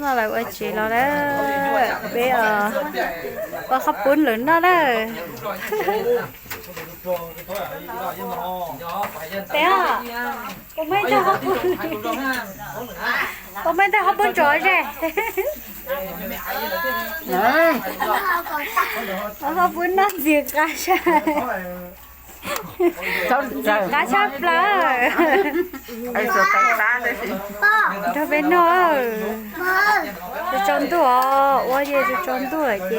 Lawv ua tsev los lawm, peb ua qhov pub lawv noj lawm. Peb, kuv muaj ib tag qhov pub, kuv muaj ib tag qhov pub ntsuav ze. Qhov pub noj ntxiv qab sab, ntxiv qab sab plaws. Nrog peb noj, tsaus ntuj os, ua ces tsaus ntuj lawm ces.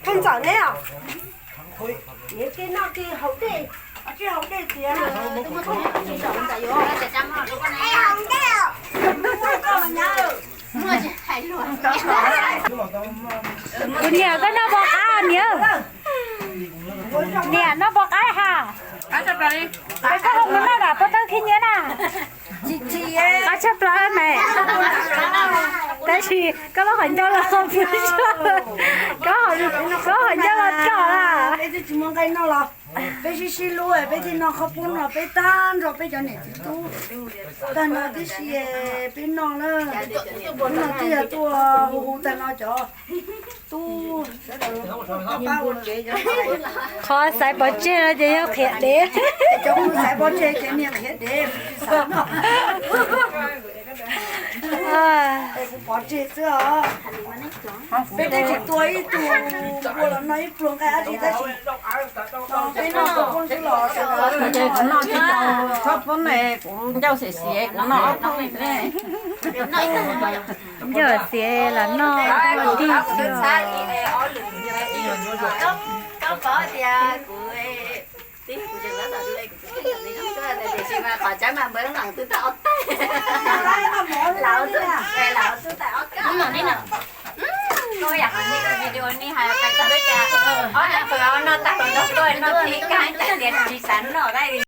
Tus ntxawm ne, neb noj haus dej, haus dej tias kuv niam, koj noj pov qab niam. Niam, noj pov qab ha. Koj ho mus noj nram pob tawb khib nyiab na. Qab tshaj plaws mas. Tab sis koj lub qhov ncauj los, koj, koj qhov ncauj los roj lawm. Peb sib sib hlub peb thiaj noj qhov pub no peb tag nrho peb cov niam txiv tub tag no tib si. Peb noj na, hnub no twb yog tuaj hu hu tag no cov tub sawv daws pab ua tsev. Qhov xaiv pov tseg no ces yog qhiav dev. Cov kuv xaiv pov tseg ces niag qhiav dev, kuv pov tseg xwb os. Peb twb tsis tua ib tug npua los noj ib pluag nqaij dab tsi tab sis peb noj poob xwb los sawv daws noj tsis tau. Txhob poob ne, kuv ncauj xiav xiav kuv noj ob poob. Ncauj xiav los noj dig xwb. Tiam sis mas qhov tseeb mas npawg Leej Lees twb tau ob tag. Laus, laus twb tau ob tag. Koj yam qhov nej video nej hais pais tag lub cas, ob tag pawg ob noj tag los nrog tuaj noj thiab, kab hais tias tsis xav noj dab li.